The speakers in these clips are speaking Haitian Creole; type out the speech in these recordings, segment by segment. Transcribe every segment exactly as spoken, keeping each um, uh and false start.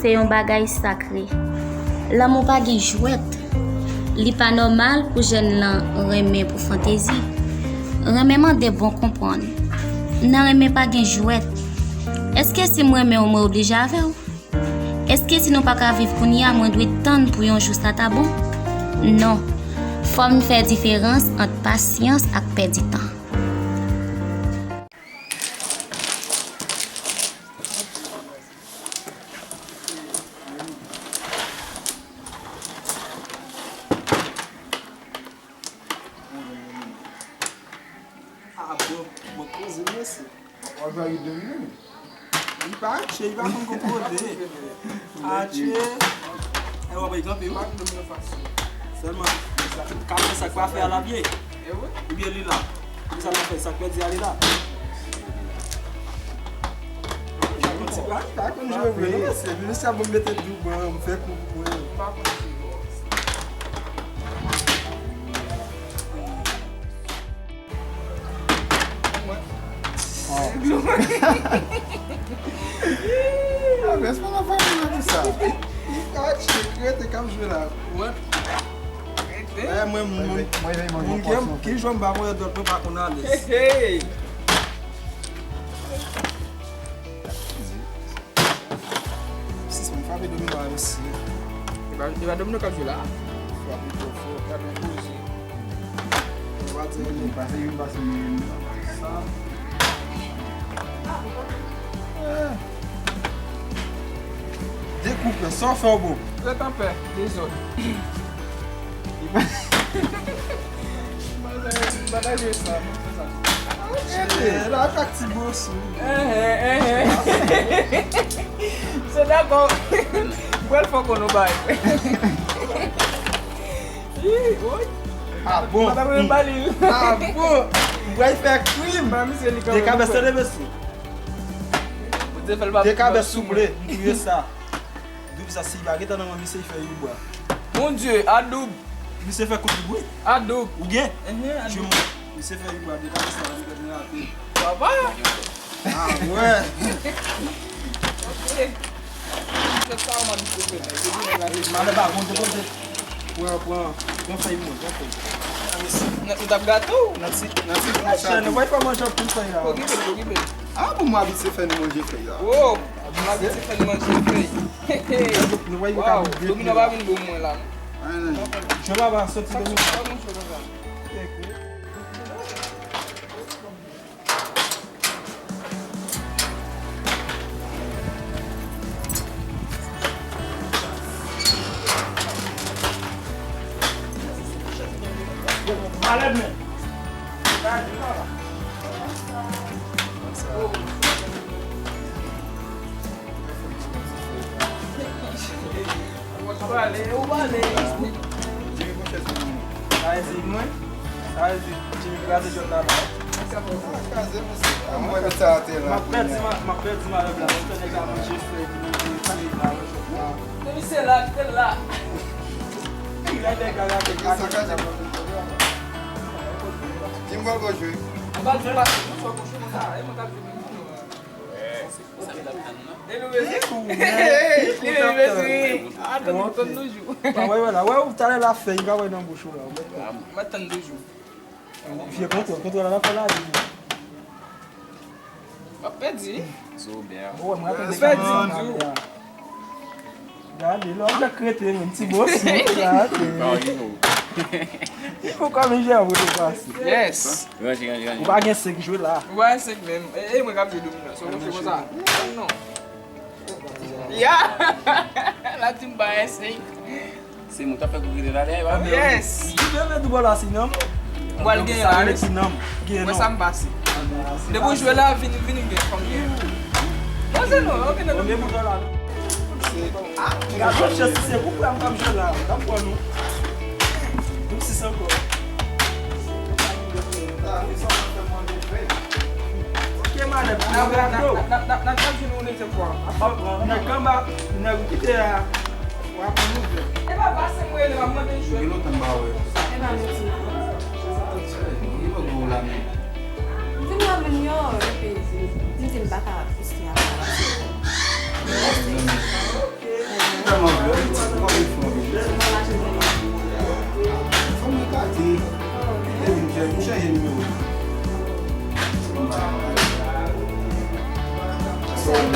Se yon bagay sakre. Lanmou pa gen jwèt. Li pa nòmal pou jèn lan renmen pou fantezi. Renmen mande bon konprann. Nan renmen pa gen jwèt. Èske si m renmen w, mwen oblije avè w? Èske si nou pa ka viv kounye a, mwen dwe tann pou yon jou sa ta bon? Non. Fò n fè diferans ant pasyans ak pèdi tan. Ah, bon, bon, koze, mesye. W ap jwe ak domino? Li pa atche, li pa konn konpode. Atche. E w ap kanpe, wi. Sèlman, sa, ka fè sa k pa fè a la byen. Ebyen li la. Pou sa pa fè sa k pèdi a li la. Li pa konn jwe vre, non, mesye. Menm si a bon mete dou ban, m fè kou pou mwen. Ah, men se pa nan fanmi nan ki sa. Li ka tchek, rete k ap jwe la. Wè. Dayè, mwen, mwen, mwen, mwen, mwen, mwen, ki jwè m pa konn dòt, mwen pa konn alèz. Hey, hey. Sis mwen frape domino a, mesye. E pa, e pa domino k ap jwe la. Frape twò fò. Gade yon koze. Ou pa di anyen. Pase youn, pase youn. Sa. Eh. Dekoupè, sa w fè w bon? Ret anpè, dezòd. Bagay, bagay jwe sa, mwen fè sa. Gade, la ak ti boso. Enhen, enhen. Se dakò. Mwen fè kono bay. Ih, woy. Ah bon? Mwen pa menm ba li. Ah bon? Mwen fè krim. Ba misye li kanmenm. Dekabès, tande mesye. Dekabès souple, m touye sa. Doub sa, si pa gentan nan men misye, li fè yon bwa. Mon Dieu, a doub. Misye fè kout wi. A doub. Ou gen? Enhen, a doub. Misye fè yon bwa, dekabès sa, li fè yon rape. Papa. Ah, wè. Ok. Misye sa, ou mande pou fè. Malè pa bon, te poze. Pran, pran, pran fèy mwen, pran fèy. Nan, nou t ap gate w. Nan ti, nan ti, nan ti. Chè, nou pa fè manje anpil fèy la. Okipe l, okipe l. Ah, bon, mwen abitye fè nou manje fèy la. Oh, mwen abitye fè nou manje fèy. Hey, hey. Wow, domino pa vin bon mwen la, non. Anyen, anyen. Jwe la va soti domino. Sa, sa, sa, sa. Malèd men. Ou pale, ou pale. Jimmy, pran chèz pou mwen. Sa vle di mwen? Sa vle di Jimmy kraze jòt la la. Kraze, mesye. Ah, mwen met sa atè la. M ap pèdi ma-, m ap pèdi malèv la. Mwen fè nèg la manje fèy, manje fèy la. Depi se la, kite l la. Lè nèg la rate kraze jòt la. Jimmy, pral gò jwe. Ou pa di pa, ou fè kochon sa, e mwen k ap jwe menm jan. Li menm wi. Atann nou tann nou jou. Pa wè la, wè ou talè la fè, li pa wè nan bouch ou la. M ap tann toujou. Vye kontwòl, kontwòl la fè la. W ap pèdi. Ou wè, mwen ap pèdi toujou. Gade, lè w ap krete menm, ti bòs, gade. Ou kòm jè vre pase. Yes. Ranje, ranje, ranje. Ou pa gen senk jwe la. Ou pa gen senk menm. E, e mwen k ap jwe domino. Se yon konsa. Non. Ya! La team ba senk. Se mwen k ap fè kou krete la dèyè, pa vle. Yes. Li te vle di bò la si non. Mwen al genyen la, wi. Mwen sa m pase. Depi w jwe la, vini, vini gen fanm gen. Non, se non, ok, non. Premye bouton la, non. Gade yon chans, si se pou pran m k ap jwe la, m t ap pran nou. Menm si se ankò. Ok, malèt, n ap, n ap, n ap, n ap, n ap, n ap jwe nou dezyèm fwa. Nèg anba, nèg ou kite a. W ap nouvèl. E pa pase mwen rele, m ap mande jwèt. Gen lontan m pa wè. E pa menti non. Li pa gwo la menm. Di m la menm yo, epi di m di m pa ka isi a. Ok. Anfòm?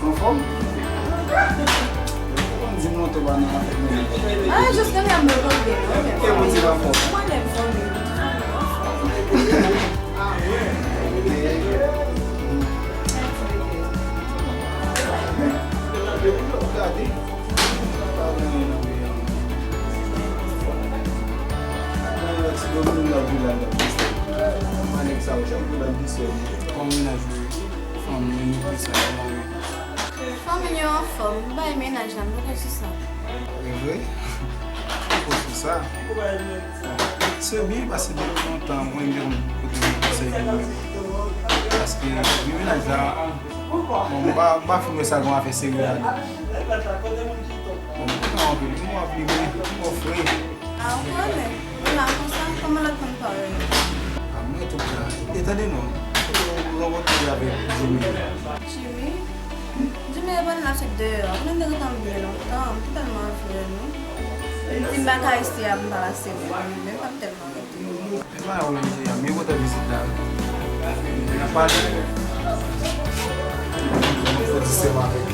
Ou konn di m lontan w pa nan afè mennaj. Ah, jis nan m reponn. Ke w di m anfòm? Mwen menm fòm. Gade. Kòman mennaj ou ye? Fanmi w, tout sa, kòman yo ye? Fanmi yo anfòm, m bay mennaj la, m pa sou sa. E vre? Ou sou sa? Se byen, paske depi lontan, mwen menm, kote mwen konsèy pou mwen. Paske, wi, mennaj la, bon, m pa, m pa fin wè sa gon afè serye ladan. Bon, m kontan anpil, m wè anpil, men, m wè fre. Ah, ou konnen, ou la konsa, kòman lòt moun pa wè nou? Ah, mwen tou la. E tande non, ou rankontre avèk Jimmy. Jimmy? Jimmy e bann la se deyò. Mwen te gentan byen lontan, m te tèlman anvi wè nou. M di m pa ka rete a, m pa pase wè nou, men m p ap tèlman rete. E pa yon manje a, men kontan vizit la. N ap pale. Fò di se m avèk.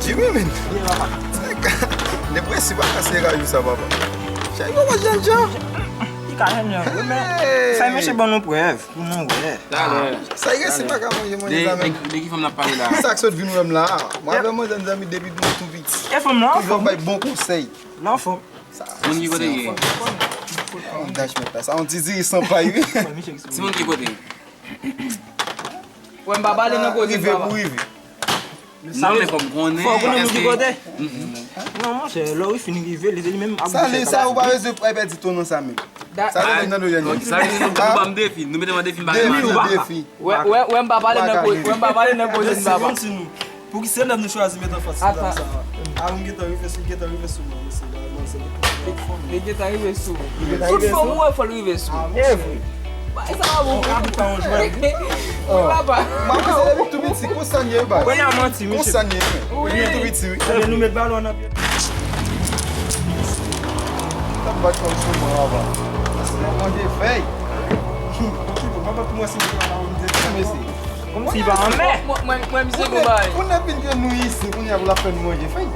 Jimmy, men. Depresi pa kase rayou sa, papa. Chay, yo, mwen, Jean Jean. Li ka renmen wi, men sa mesye ban nou prèv pou nou wè. Talè. Sa e resi pa ka manje, manje sa menm. De ki fanm n ap pale la? Sa k sot vin wè m la? Mwen avè mwen zanmi depi nou tou piti. E fanm lan anfòm. Toujou bay bon konsèy. Lan anfòm. Moun ki kote ye? Yon dach mèt la. Sa yon ti diri san pay wi. Timoun ki kote? Wè m pa pale nan koze m pa. Rive pou rive. Non, men fò m konnen. Fò w konnen moun ki kote. Non, monchè, lè w fin rive, li, li menm ap bouche. Sa, li, sa, ou pa bezwen pèdi ton nan sa menm. Sa, li nan nou, Yannick. Sa, li nan nou, ba m defi. Nou mete m an defi, m pa gen defi. Wè, wè, wè, m pa pale nan koze, wè, m pa pale nan koze, m pa pale. Pou ki se lè nou chwazi met anfas sou dam sa a? A, ou gentan rive sou, gentan rive sou mwen, mesye, la, mwen se li. Li gentan rive sou. Tout fòm ou wè, fò l rive sou. Evre. Bay sa pa bon. Ou ka bout pa yon jwèt. Wi, papa. Mwen, mwen se depi tou piti, konsa n ye, bay. Konsa n ye, men. Depi tou piti, wi. Ebyen, nou met balon nan pye. T ap bat kò l sou mwen, papa. Mwen manje fèy. Papa, pou mwen, se yon papa, mwen te mesye. Kòmsi pa anmè. Mwen, mwen, mwen, misye gon bagay. Moun nan vin jwenn nou isi, kounye a pou l ap fè nou manje fèy.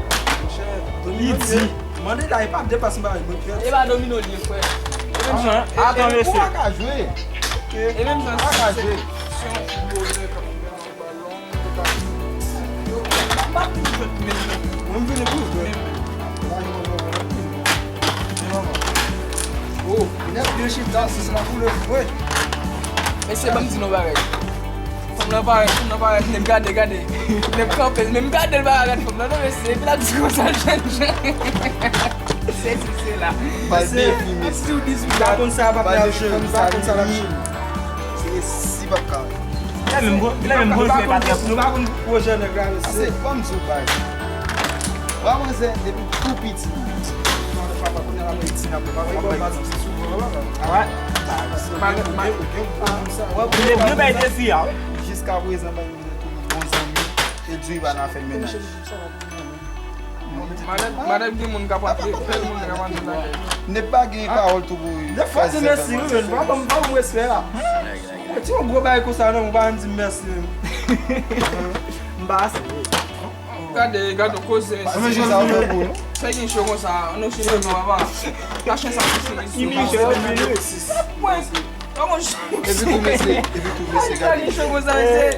Li di. Mande la, e pa deplase bagay, mwen pè. E pa domino li ye, frè. E menm jan, atan, mesye. Ou pa ka jwe. E menm jan, ou pa ka jwe. Mwen, m vini pou jwe. Oh, nèg de chita, se la koulè fre. Mesye, ban m di nou bagay. Fanm nan parèt, fanm nan parèt, nèg gade, gade. Nèg kanpe, menm gade l pa ka gad fanm nan, non, mesye. Epi l ap di konsa, jèn jan. Sesi, sela. Bay defi, mesye. Ou pa konn sa, pa ap jere, ou pa konn sa, l ap jere. Se si p ap ka. Lè menm, lè menm, nou pa konn, nou pa konn pwojè nèg la, mesye. Ase, ban m di w bagay. Wa manzè, depi tou piti. Papa, kounye a la, mwen ti, n ap papa, papa, papa, ti souvan, papa. Wè, nou bay defi a, wi. Jiska prezan, bay mwen tou bon zanmi. E di w pa nan fè mennaj. Madanm, madanm gen moun k ap antre, gen moun k ap antre lakay. Ne pa gen pawòl tou pou. Defwa di mèsi, wi, men pa ban m, pa ban m respè a. Ti yon gwo bagay konsa, non, ou pa menm di m mèsi, menm. M pa ase. Gade, gade, koze. Sa gen cho konsa, nou chita non, papa. Machin sa pou fini sou. Epi tou mesye, epi tou mesye, gade. Cho konsa, mesye.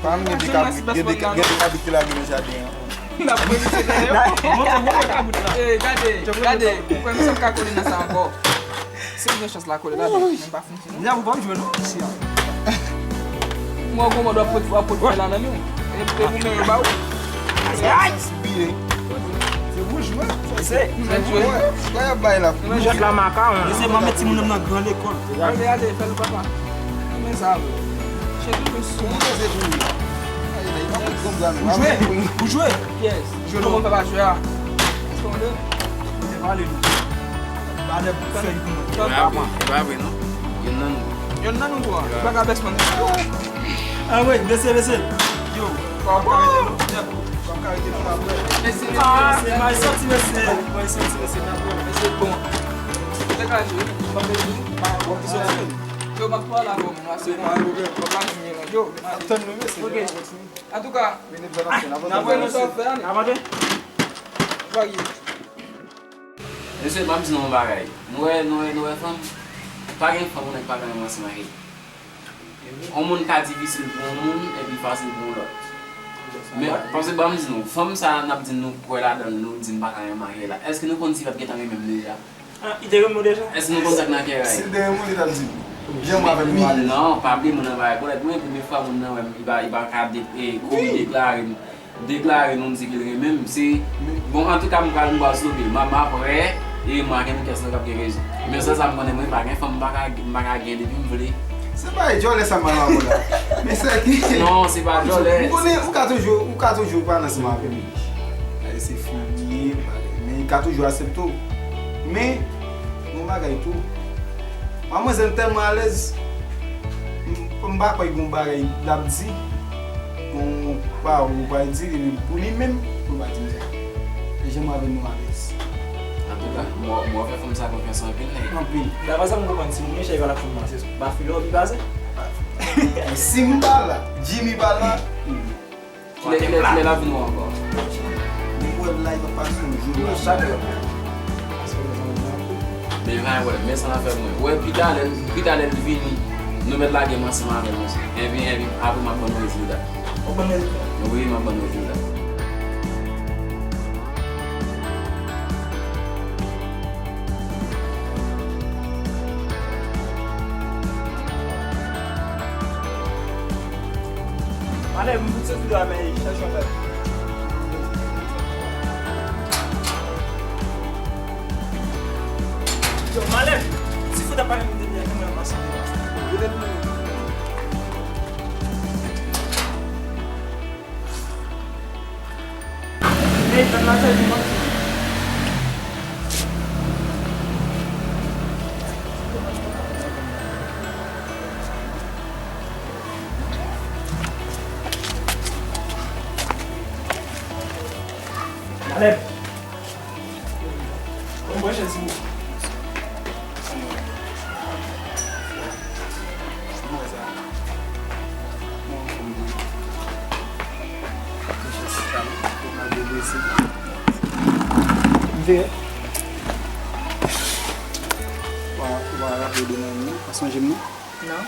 Pa m gen de kabrit, gen de, gen de kabrit ki lage nan jaden an. N ap manje se dèyè. Montre, montre kabrit la. Eh, gade, gade. Frè m, sa m ka kole nan sa ankò. Si m gen chans la kole la, men m pa fin fini. Diab, ou pa jwe non, isi a. Mwen, kòman w ap pot, w ap pot fè la nan men w? E, e pou men yo ba ou? Ay! Se wouj Mesye, mesye, jwèt la makawon. Mesye, mwen met timoun nan nan gran lekòl. Gade, gade, fè l papa. Men sa vre. Chèche mesye. Ou jwe? Ou jwe? Yes. Jwe non, mwen pa jwe a. Èske w vle? Mwen pale nou. Ba de fèy pou mwen. Mwen pa pran. E pa vre non. Youn nan nou. Youn nan nou twa. Ou pa ka best friend. Ah wi, mesye, mesye. Yo. Papa. Mesye, mesye, mwen soti, mesye. Mwen soti, mesye, n ap wè. Mesye, bon. Degaje, wi. Mwen vle di, pa bon, ki soti. Yo, m ap pale avè w, men, se pa yon pwoblèm. Papa, m ye la. Yo, ap tann nou, mesye. Ok. Antouka, n ap wè nou sa w ap fè, ale. N ap wè. Mesye, ban m di nou yon bagay. Nou wè, nou wè, nou wè fanm? Pa gen fanm, yon nèg pa ka renmen ansanm avè l. Yon moun ka difisil pou yon moun, epi fasil pou yon lòt. Men, paske ban m di nou, fanm sa a n ap di nou kwè ladan l, nou di m pa ka renmen avè l la. Èske nou konn si l ap gentan renmen m deja? Ah, li te renmen w deja? Èske nou konn sa k nan kè a? Si l te renmen w, li t ap di m. Janm avè m nou alèz. Non, pa bliye moun nan pa rekonèt mwen, premye fwa moun nan wè m, li pa, li pa ka de-, e, kouri deklare m. Deklare nou di ke l renmen m, se, bon, antouka, m pral, m pral stop li. M ap, m ap rè, e m a gen kès nan k ap gen rezon. Men sèl sa m konnen, mwen pa gen fanm, m pa ka, m pa ka gen depi m vle. Se pa djòlè sa m pral avè w la. Men se ki... Non, se pa djòlè. M konnen, ou ka toujou, ou ka toujou pale ansanm avè m. Gade se fanm li ye, men li ka toujou aksepte w. Men, gon bagay tou. Manmzèl tèlman alèz, m, m pa kwè gen yon bagay l ap di, yon pawòl ou pral di, epi pou li menm, pou l pa di m sa. Li janm avè nou alèz. Antouka, mwen, mwen fè fanm sa konfyans anpil, nèg. Anpil. Daprè sa m konprann, si Michel pa la fanm nan, se pa filò li pase? Si m pa la, Jimmy pa la, Kilè, kilè, kilè l ap vin wè w ankò? Li wè l la, li pa pase yon jou la, chak lè. Men pa gen pwoblèm, men sa n ap fè mwen. Wè, pita lè, pita lè l vini, nou mèt lage m ansanm avè l, mesye. Enpi, enpi, apre m ap ban nou rezilta. W ap ban nou rezilta? Wi, m ap ban nou rezilta. Malè, m fout soti dwa, men chèche yon lòt. Yo, malè, si fout ap pale m depi a, mwen ansanm. Ey, madmwazèl, nou manke. Malè. Bon, bon, chèz pou ou. Veye. Ou pa, ou pa raple de mwen, non? Pa sonje m, non? Non.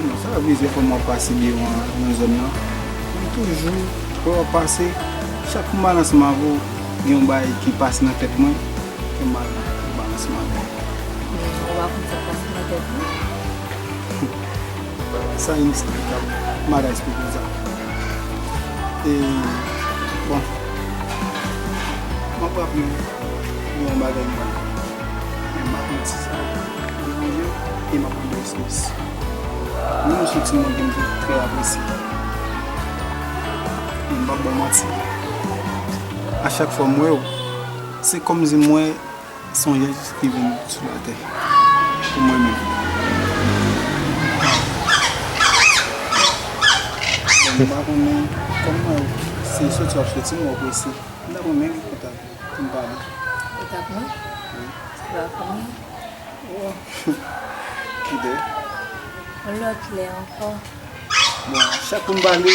Non, sa plizyè fwa m ap pase devan nan zòn nan. Mwen toujou, lè w ap pase, chak fwa m pale ansanm avè w, gen yon bagay ki pase nan tèt mwen, ke m pale, m pale ansanm avè w. Men ou pa konn sa k pase nan tèt mwen? Sa ineksplikab. M pa ka eksplike w sa. E, bon. M ap raple w de yon bagay m pale. Men m ap mete sa devan w e m ap mande w eskiz. Mwen, ou se yon timoun ke m te trè apresye. E m p ap ba w manti. A chak fwa m wè w, se kòmsi m wè se yon anj ki vin sou latè pou mwen menm. Bon, m pa konnen kòman se soti w ap soti, m wè w prese. M ta renmen kontak pou n pale. Kontak mwen? Wi. Se pa konnen. Oh. Kite. Yon lòt lè ankò. Bon, chak pou n pale,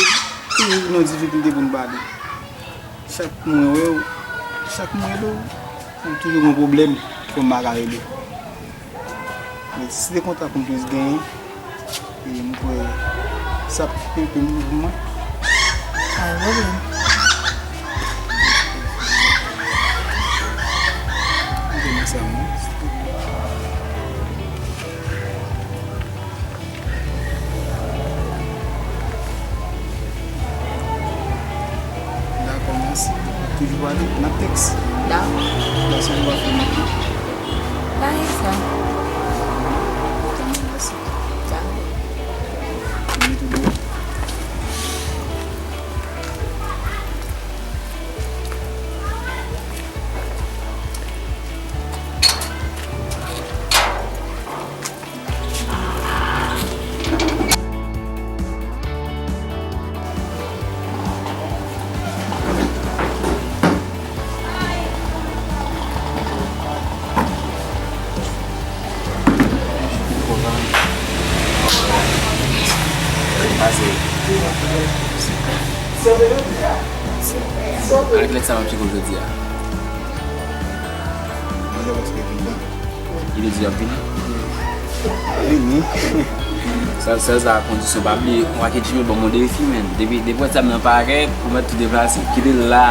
toujou gen yon difikilte pou n pale. Chak mwen wè w, chak mwen rele w, m toujou gen yon pwoblèm, fò m pa ka rele w. Men si se te kontak m plis genyen, e m kwè sa ap fè anpil byen pou mwen. Pa gen pwoblèm. Ok, mèsi a mwen. Bon, Toujou pale, n ap tèks. Dakò. Paske nou pa fè maten. Pa gen sa. Tanmen osi. Dakò. Mete dlo. Avèk lèt sa m ap tcheke w jodi a. Mwen, jan w eksplike m nan. Li te di l ap vini? Vini. Sèl, sèl sa a kondisyon, pa bliye, w a kite Jimmy ban m yon defi, menn. Depi, depi w wè sa m nan parèt, ou mèt tou deplase. Kite l la.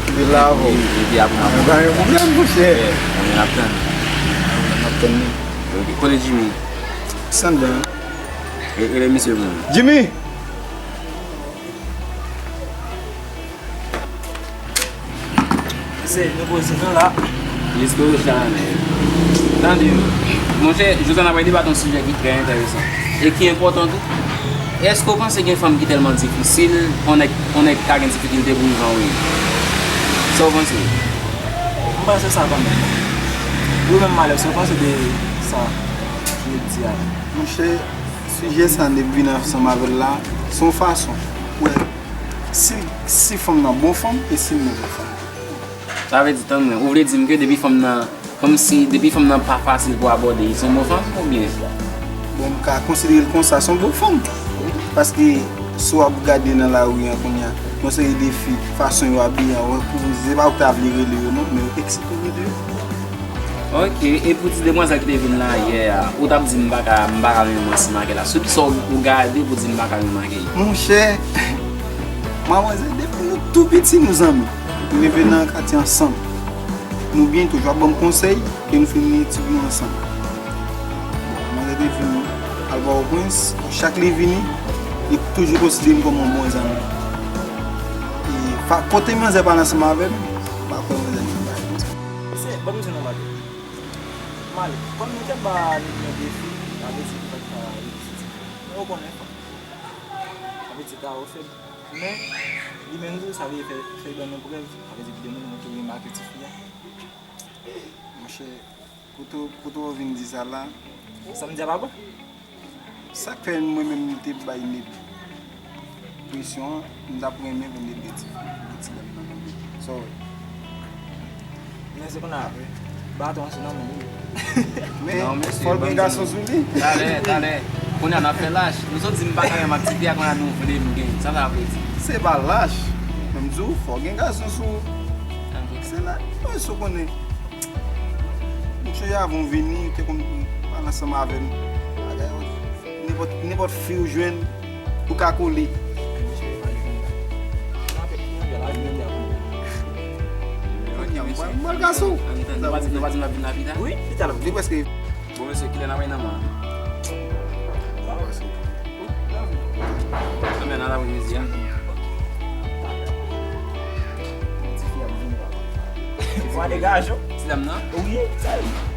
Kite l la avè w. Wi, epi apre n ap... Pa gen pwoblèm, monchè. Yeah, n ap tann. N ap tann li. Ok, kote Jimmy? Sandan. E, e le misye pou mwen. Jimmy! Se nou poze nou la. Jis pou yo chanè. Tande, monchè, jodi a n ap debate yon sijè ki trè enteresan e ki enpòtan tou. Èske w panse gen fanm ki tèlman difisil, yon nèg, yon nèg ka gen difikilte pou l jwenn? Sa w panse? M panse sa kanmenm. Ou menm, Malè, sa w panse de sa m di a? Monchè, sijè sa n ap vin ansanm avè l la, se yon fason pou wè si, si fanm nan bon fanm e si l move fanm. Sa vle di, tann mwen, ou vle di m ke depi fanm nan, kòmsi depi fanm nan pa fasil pou abòde, se yon bon fanm oubyen? Bon, m ka konsidere l konsa, se yon bon fanm. Paske si w ap gade nan lari a kounye a, yon seri de fi, fason yo abiye a, w, ou, se pa ou ki ta vle rele yo non, men yo eksite rele yo. Ok, e pou ti demwazèl ki te vin la yè a, ou t ap di m pa ka, m pa ka menm ansanm ak li la. Sou kisa w, ou gade pou di m pa ka menm ak li? Monchè, manmzèl, depi nou tou piti, nou zanmi. Nou leve nan katye ansanm. Nou byen toujou ap ban m konsèy, e nou fin etid nou ansanm. Bon, manzè te vini al Pòtoprens, chak li vini, li toujou konsidere m kòm yon bon zanmi. E fa-, kote manzè pale ansanm avè m, m pa kwè manzè vin bay konsa. Se, ban m di nou bagay. Malik, kòm nou te ba nèg yon defi, sa vle di li pa t ka reyisi ti. Men ou konnen fanm. Sa vle di ta ou fèb. Men, li menm tou, sa vle fè, fè ban nou prèv. Sa vle di gen moun ki remake ti fi a. Monchè, kote, kote w vin di sa la? Sa m di a pa bon? Sa k fè mwen menm m te bay nèg presyon an, m t ap renmen pou nèg gen ti, pou ti dam nan konbyen. Sa w wè? Men se konn a, baton an sou nan men li. Men, non, mesye, fò l gen gason sou li. Talè, talè. Kounye a n ap fè lach. Nou sot di m pa ka renmen ak ti fi a, kounye a nou vle m gen. Sa sa vle di? Se pa lach. Men m di w, fò gen gason sou ou. Se la, mwen sou konnen. Monchè, avan w vini, ou te konn pale ansanm avè m. Bagay yo, nenpòt, nenpòt fi ou jwenn, ou ka kole. Mwen, mwen, mwen, gason. Nou pa di, nou pa di n ap vin la pita? Wi, pita l ap vin. Li prèske. Bon, mesye, kilè n ap bay nan men an? Anben, n a la pou midi a. Ti fi ap vini, papa. Ti fi ap vini. Ti dam nan? Wi, sa li.